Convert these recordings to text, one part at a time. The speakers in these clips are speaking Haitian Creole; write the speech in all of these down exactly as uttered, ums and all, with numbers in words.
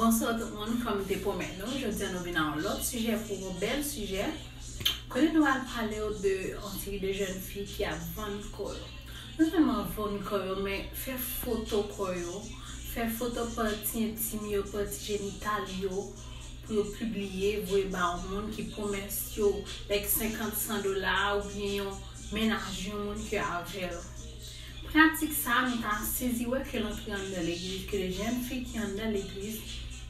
Bonswa tout moun, kòm m te pwomèt nou, jodi a nou vin ak yon lòt sijè pou yon bèl sijè. Kote nou al pale w de yon seri de jèn fi ki ap vann kò yo. Non sèlman vann kò yo, men fè foto kò yo, fè foto pati entim yo, pati jenital yo, pou yo pibliye, voye ba yon moun ki pwomès yo, like, senkant, san dola, oubyen yon mennaj yon moun ki avè l. Pratik sa, nou ta sezi wè ke l antre anndan legliz, ke de jèn fi ki anndan legliz,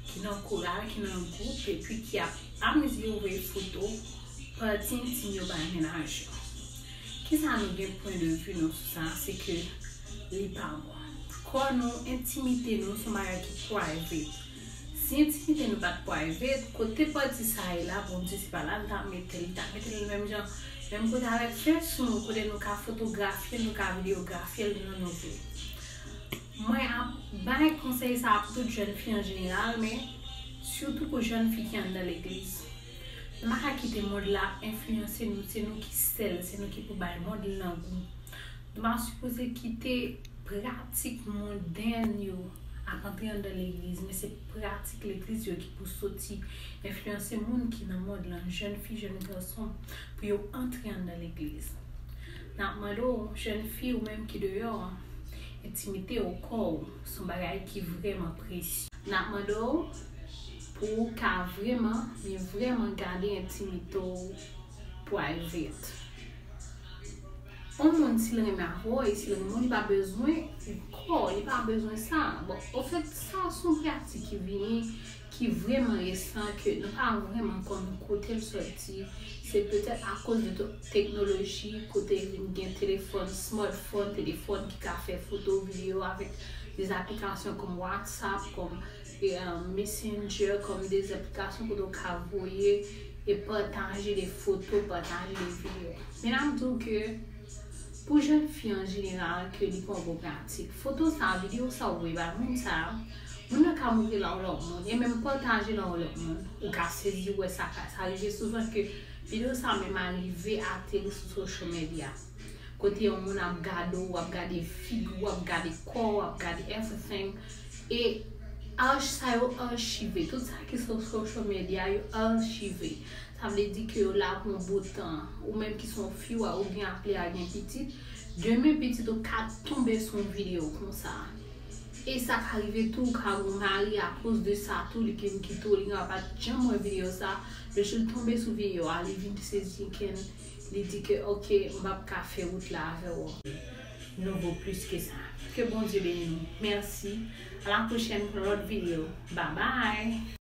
ki nan koral, ki nan gwoup, epi ki ap amize yo voye foto pati entim yo bay mennaj yo. Kisa nou gen pwen de vi nou sou sa? Se ke li pa bon. Kò nou, entimite nou, se yon bagay ki private. Si entimite nou pa t private, kote pati sa ye la, Bondye, se pa la li ta mete l, li ta mete l menm jan, menm kote avèk fes nou, kote nou ka fotografye l, nou ka videografye l jan nou vle. Mwen ap bay konsèy sa a pou tout jèn fi an jeneral, men sitou pou jèn fi ki anndan legliz. Nou pa ka kite mond la enfliyanse nou, se nou ki sèl, se nou ki pou bay mond lan gou. Nou pa sipoze kite pratik mondèn yo ap antre anndan legliz, men se pratik legliz yo ki pou soti enfliyanse moun ki nan mond lan, jèn fi, jèn gason, pou yo antre anndan legliz. N ap mande w, jèn fi ou menm ki deyò an, entimite w, kò w, se yon bagay ki vrèman presye. N ap mande w pou w ka vrèman, men vrèman gade entimite w private. Yon moun, si l renmen avè w, e si l renmen w, li pa bezwen kò, li pa bezwen sa. Bon, ofèt, sa se yon pratik ki vini, ki vrèman resan, ke nou pa vrèman konn kote l soti. Se petèt akoz de to-, teknoloji, kote vin gen telefòn, smartphone, telefòn ki ka fè foto, videyo avèk de aplikasyon kòm WhatsApp, kòm, e, um, Messenger, kòm de aplikasyon kote w ka voye e pataje de foto, pataje de videyo. Men n ap di w ke pou jèn fi an jeneral ke li pa yon bon pratik. Foto sa, videyo sa ou voye bay moun sa, moun nan ka montre l a yon lòt moun, e menm pataje l a yon lòt moun. Ou ka sezi wè sa ka, sa rive souvan ke videyo sa menm arive ateri sou social media. Kote yon moun ap gade w, w ap gade figi w, w ap gade kò w, w ap gade everything. E arch-, sa yo achive. Tout sa ki sou social media, yo achive. Sa vle di ke yo la pou yon bout tan. Ou menm ki se yon fi, ou gen ap lè a gen pitit. Demen pitit ou ka tonbe sou yon videyo konsa. E sa ka rive tou, ou ka gen yon mari akoz de sa tou, li kin kite w, li pa t janm wè videyo sa. Lè l tonbe sou videyo a, li vin sezi, kin, li di ke, "Ok, m p ap ka fè wout la avè w." Nou vo plis ke sa. Ke Bondye beni nou. Mèsi. A la pwochèn pou yon lòt videyo. Bye bye.